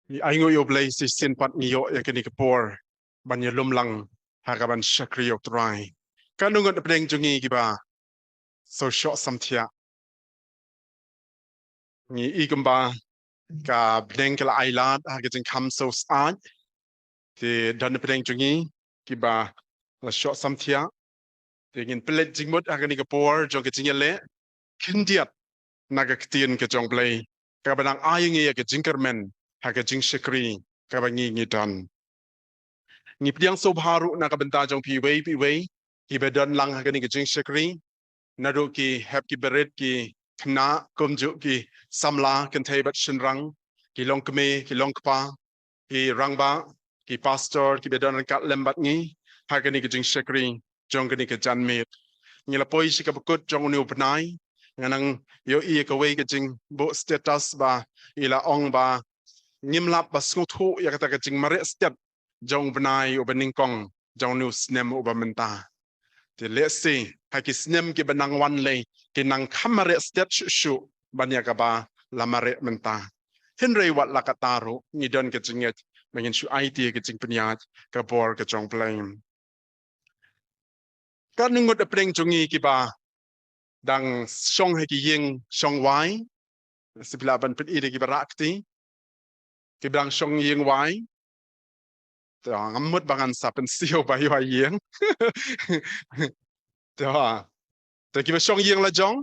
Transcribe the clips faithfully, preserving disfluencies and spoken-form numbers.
Ngi ainguh ïa U Blei shisien pat ngi ïoh ïa kane ka por ban ïalum lang ha ka ban shakri ïa U Trai. Katno ngut na pdeng jong ngi kiba sngewshoh samthiah? Ngi i kumba ka bneng ka la ai lad ha ka jingkham sngewsih. Te don na pdeng jong ngi kiba la shoh samthiah. Te ngin pynleit jingmut ha kane ka por jong ka jingïaleh khyndiat na ka ktien ka jong U Blei kaba nang ai ngi ïa ka jingkyrmen ha ka jingshakri kaba ngi ngi don. Ngi pdiang sngewbha ruh na ka bynta jong phi iwei pa iwei kiba don lang ha kane ka jingshakri, naduh ki hep ki barit, ki khynnah, kumjuh ki samla kynthei bad shynrang, ki longkmie, ki longkpa, ki rangbah, ki pastor kiba don ryngkat lem bad ngi ha kane ka jingshakri jong kane ka janmiet. Ngi la poi sha kaba kut jong une u bnai, nga nang ïohi ïa kawei ka jingbuh status ba i la ong ba ngim lah ban sngewthuh ïa kata ka jingmareh stet jong u bnai uba nyngkong jong une u snem uba mynta. Te lehse ha ki snem kiba nang wan lei kin nang kham mareh stet shuh shuh ban ïa kaba la mareh mynta. Hynrei wat la katta ruh ngi don ka jingngeit ba ngin shu aiti ïa ka jingpynïaid ka bor ka jong U Blei. Katno ngut na pdeng jong ngi kiba dang shong ha ki ïing shong wai? Sngewbha lah ban pyni da kiba rah kti. Kiba dang shong ïing wai. Te ngam mut ba ngan sa pynsiew ba ïoh ïing. Te, te kiba shong ïing la jong.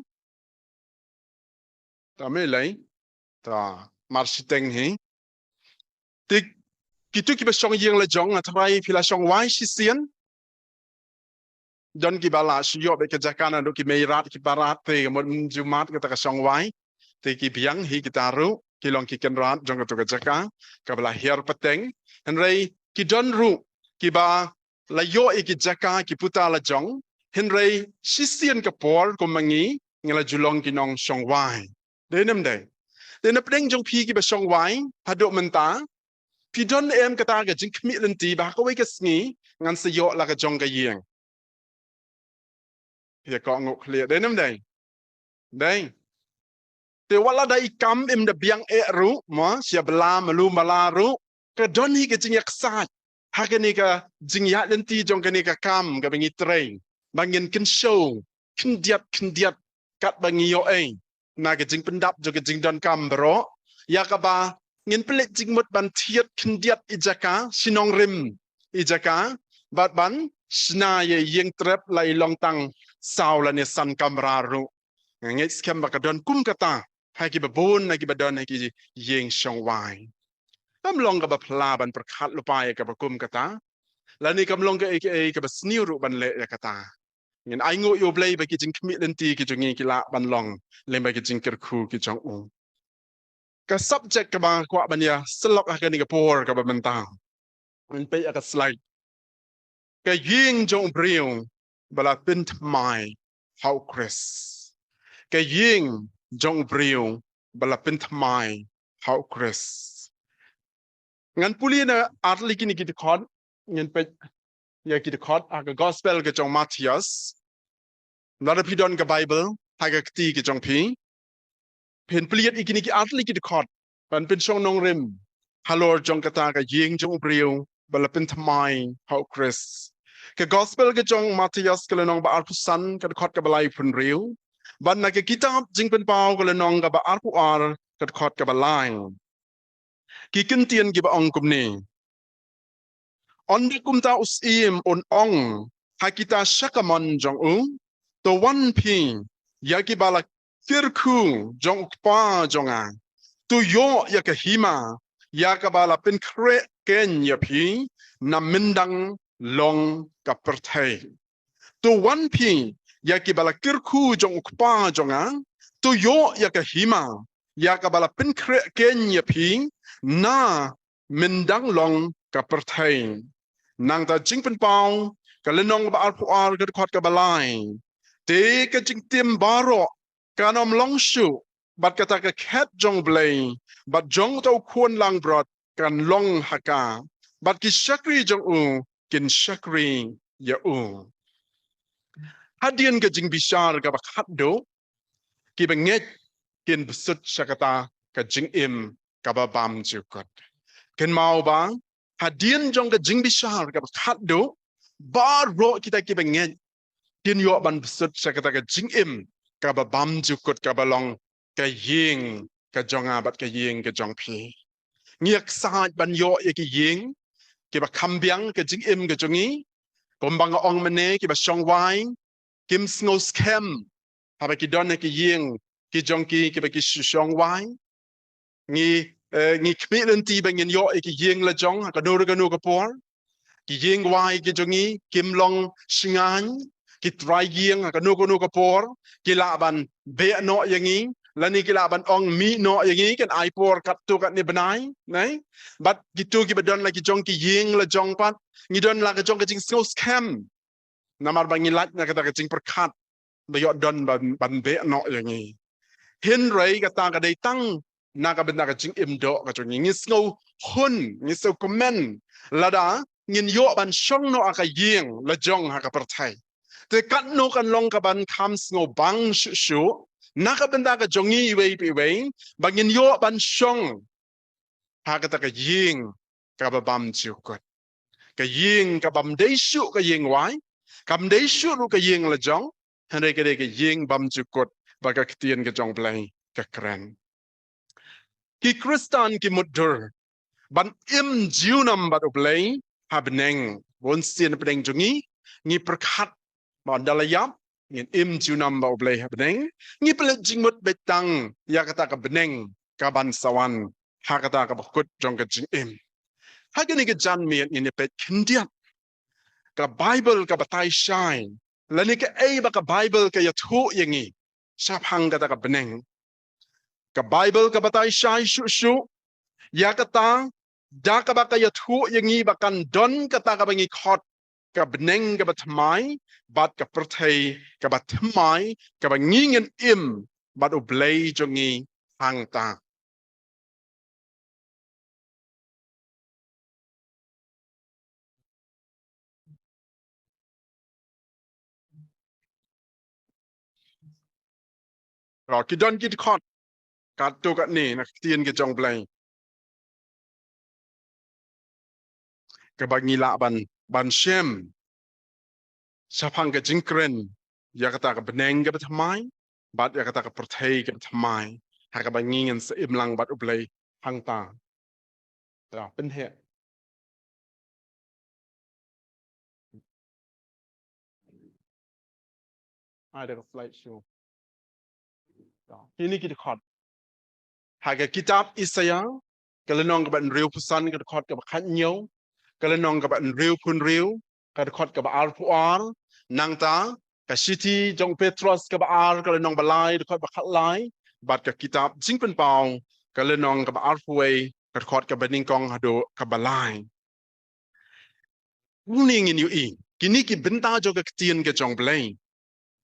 Te me lei. Te mar shiteng hi. Te kito kiba shong ïing la jong, nga tharai phi la shong wai shisien. Don kiba la shu ïoh beit ka jaka naduh ki mei rat ki para rat, te ka mut mynjur mat kata ka shong wai. Te ki biang hi kita ruh ki long ki kynrad jong kato ka jaka kaba la hiar pateng. Hynrei ki don ruh kiba la ïoh ïa ki jaka ki puta la jong. Hynrei shisien ka por kum ma ngi ngi la ju long ki nongshong wai. Dei ne ym dei? Te na pdeng jong phi kiba shong wai haduh mynta, phi don em kata ka jingkhmih lynti ba ha kawei ka sngi ngan sa ïoh la ka jong ka ïing? Ïa ka nguh khlieh, dei ne ym dei? Dei. Te wat la da i kam im da biang eh ruh, mo, sha bala malu mala ruh, ka don hi ka jingïaksaid ha kane ka jingïaid lynti jong kane ka kam kaba ngi trei ba ngin kynshew khyndiat khyndiat katba ngi ïoh ei na ka jingpyndap jong ka jingdonkam baroh, ïa kaba ngin pynleit jingmut ban thied khyndiat i jaka, shnong rim i jaka, bad ban shna ïa i ïing trep la i long tang saw lane san kamra ruh. Nga ngeit skhem ba ka don kum kata ha kiba bun na kiba don ha ki ïing shong wai. Kam long kaba phylla ban pyrkhat lypa ïa kaba kum kata, lane kam long kaei kaei kaba sniew ruh ban leh ïa kata. Ngin ainguh ïa U Blei ba ki jingkhmih lynti ki jong ngi ki lah ban long lyngba ki jingkyrkhu ki jong u. Ka subject kaba kwah ban ïa sylok ha kane ka por kaba mynta, ngin peit ïa ka slide. Ka ïing jong u briew ba la pynthymmai ha u Khrist. Ka ïing jong u briew ba la pynthymmai ha u Khrist. Ngan pule na artylli kine ki dkhot, ngin peit ïa ki dkhot ha ka gospel ka jong Mathaios. Lada phi don ka Bible ha ka kti ka jong phi, phin plie ïa kine ki artylli ki dkhot ban pynshong nongrim halor jong kata ka ïing jong u briew ba la pynthymmai ha u Khrist. Ka gospel ka jong Mathaios ka lynnong ba arphew san ka dkhot kaba laiphew hynriew, bad na ka kitab Jingpynpaw ka lynnong kaba arphew ar ka dkhot kaba lai. Ki kyntien kiba ong kumne. Ynda kumta u syiem un ong ha kita sha kamon jong u, to wan phi ïa kiba la kyrkhu jong u Kpa jong nga, to ïoh ïa ka hima ïa kaba la pynkhreh keiñ ïa phi na myndang long ka pyrthei. To wan phi ïa kiba la kyrkhu jong u Kpa jong nga, to ïoh ïa ka hima ïa kaba la pynkhreh keiñ ïa phi na myndang long ka pyrthei. Nangta Jingpynpaw ka lynnong ba arphew ar ka dkhot kaba lai. Te ka jingtim baroh kan ym long shuh, bad kata ka khet jong u Blei bad jong uta u khun langbrot kan long ha ka, bad ki shakri jong u kin shakri ïa u. Hadien ka jingbishar kaba khatduh, kiba ngeit kin bsut sha kata ka jingim kaba bymjukut. Kynmaw ba hadien jong ka jingbishar kaba khatduh, baroh kita kiba ngeit kin ïoh ban bsut sha kata ka jingim kaba bymjukut, kaba long ka ïing ka jong nga bad ka ïing ka jong phi. Ngi ïaksaid ban ïoh ïa ki ïing kiba kham biang ka jingim ka jong ngi, kumba nga ong mynne, kiba shong wai kim sngew skhem haba ki don ha ki ïing ki jong ki kiba ki shu shong wai. Ngi, eh, ngi khmih lynti ba ngin ïoh ïa ki ïing la jong ha kano kano ka por. Ki ïing wai ki jong ngi kim long shngaiñ, ki trai ïing ha kano kano ka por ki lah ban beh noh ïa ngi, lane ki lah ban ong mih noh ïa ngi, kan ai por katto katne bnai, ne? Bad kito kiba don la ki jong ki ïing la jong pat, ngi don la ka jong ka jingsngew skhem. Namar ba ngi lait na kata ka jingpyrkhat ba ïoh don ban, ban beh noh ïa ngi. Hynrei kata ka dei tang na ka bynta ka jingim doh ka jong ngi. Ngi sngew hun, ngi sngew kmen lada ngin ïoh ban shong noh ha ka ïing la jong ha ka pyrthei. Te katno kan long kaban kham sngewbang shuh shuh na ka bynta ka jong ngi iwei pa iwei ba ngin ïoh ban shong ha kata ka ïing kaba bymjukut. Ka ïing kabym dei shuh ka ïing wai, kam dei shuh ruh ka ïing la jong, hynrei ka dei ka ïing bymjukut ba ka ktien ka jong U Blei ka kren. Ki Khristan ki mutdur ban im junom bad U Blei ha bneng. Bun sien pdeng jong ngi, ngi pyrkhat ba ynda la ïap ngin im junom bad U Blei ha bneng. Ngi pynleit jingmut beit tang ïa kata ka bneng kaban sa wan ha kata kaba kut jong ka jingim. Ha kane ka janmiet ngin ïa peit khyndiat ka Baibl ka batai shai, lane kaei ba ka Baibl ka ïathuh ïa ngi shaphang kata ka bneng. Ka Baibl ka batai shai shuh shuh ïa kata, da kaba ka ïathuh ïa ngi ba kan don kata kaba ngi khot ka bneng kaba thymmai bad ka pyrthei kaba thymmai, kaba ngi ngin im bad U Blei jong ngi hangta. Ki don ki dkhot katto katne na ka ktien ka jong U Blei kaba ngi lah ban, ban shem shaphang ka jingkren ïa kata ka bneng kaba thymmai bad ïa kata ka pyrthei kaba thymmai ha kaba ngi ngin sa im lang bad U Blei hangta. Te pynheh. Ai da ka slide show. Kine ki dkhot ha ka kitab Isaïah, ka lynnong kaba hynriewphew san, ka dkhot kaba khathynñiew, ka lynnong kaba hynriewphew hynriew, ka dkhot kaba arphew ar, nangta ka shithi jong u Petros kaba ar, ka lynnong ba lai, dkhot ba khatlai, bad ka kitab Jingpynpaw, ka lynnong kaba arphew wei, ka dkhot kaba nyngkong haduh kaba lai. Hangne ngin ïohi kine ki bynta jong ka ktien ka jong U Blei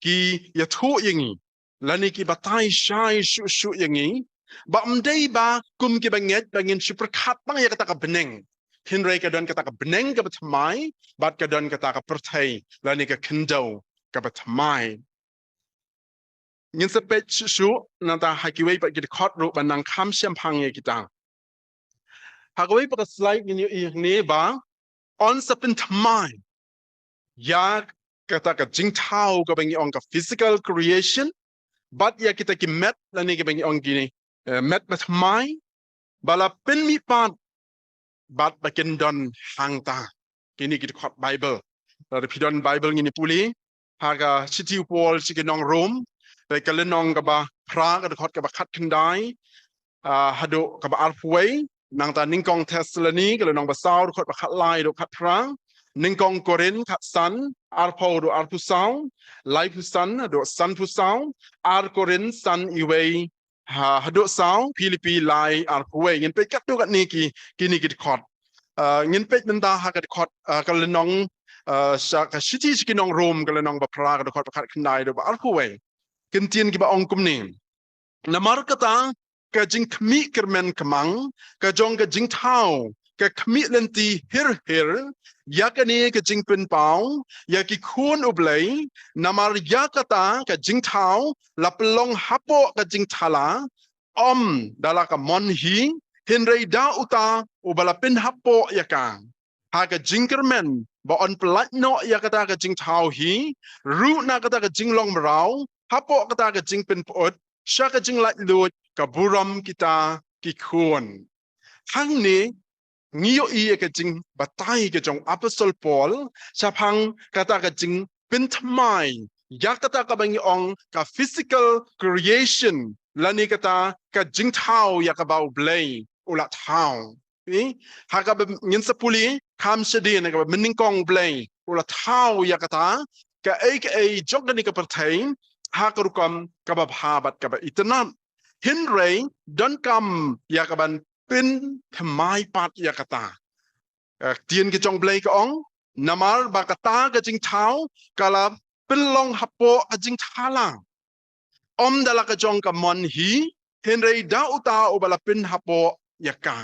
ki ïathuh ïa ngi lane ki batai shai shuh shuh ïa ngi ba ym dei ba kum kiba ngeit ba ngin shu pyrkhat tang ïa kata ka bneng, hynrei ka don kata ka bneng kaba thymmai bad ka don kata ka pyrthei lane ka khyndew kaba thymmai. Ngin sa peit shuh shuh nangta ha kiwei pat ki dkhot ruh ban nang kham shemphang ïa kita. Ha kawei pat ka slide ngin ïohi hangne ba yn sa pynthymmai ïa kata ka jingthaw kaba ngi ong ka physical creation bad ïa kita ki met lane kiba ngi ong ki, eh, met ba thymmai ba la pynmihpat bad ba kin don hangta. Kine ki dkhot Baibl. Lada phi don Baibl ngin ïa pule ha ka shithi u Paul sha ki nong Rom, ka lynnong kaba phra, ka dkhot kaba khatkhyndai, ah, haduh kaba arphew wei, nangta Nyngkong Thessaloni, ka lynnong ba saw, dkhot ba khatlai haduh khatphra, Nyngkong Korinth khatsan, arphew haduh arphew saw, laiphew san haduh sanphew saw, Ar Korinth san, iwei ha, haduh saw, Philippi lai, arphew wei. Ngin peit katto katne ki, kine ki dkhot. Ah, ngin peit mynta ha ka dkhot, ah, ka lynnong, ah, sha ka shithi sha ki nong Rom, ka lynnong ba phra, ka dkhot ba khatkhyndai haduh ba arphew wei. Ki ktien kiba ong kumne: Namar kata ka jingkhmih kyrmen kyrmang ka jong ka jingthaw ka khmih lynti hir hir ïa kane ka jingpynpaw ïa ki khun U Blei, namar ïa kata ka jingthaw la pynlong hapoh ka jingthala, ym da la ka mon hi, Hynrei da uta uba la pynhapoh ïa ka ha ka jingkyrmen ba yn pyllait noh ïa kata ka jingthaw hi, ruh na kata ka jinglong mraw hapoh kata ka jingpynpyut sha ka jinglaitluid ka burom kita ki khun. Hangne ngi ïohi ïa ka jingbatai ka jong u Apostol Paul shaphang kata ka jingpynthymmai ïa kata kaba ngi ong ka physical creation lane kata ka jingthaw ïa kaba U Blei u la thaw. Ha kaba ngin sa pule kham shadien, ha kaba mynnyngkong U Blei u la thaw ïa kata kaei kaei jong kane ka pyrthei ha ka rukom kaba bha bad kaba itynnad. Hynrei donkam ïa kaban pynthymmai pat ïa kata. Ka ktien ka jong U Blei ka ong, namar ba kata ka jingthaw ka la pynlong hapoh ka jingthala, ym da la ka jong ka mon hi, hynrei da uta uba la pynhapoh ïa ka.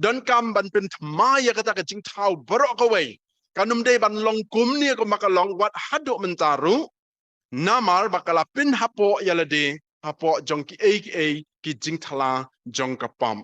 Donkam ban pynthymmai ïa kata ka jingthaw baroh kawei. Kan ym dei ban long kumne kumba ka long wat haduh mynta ruh, namar ba ka la pynhapoh ïa lade hapoh jong kiei kiei ki jingthala jong ka pop.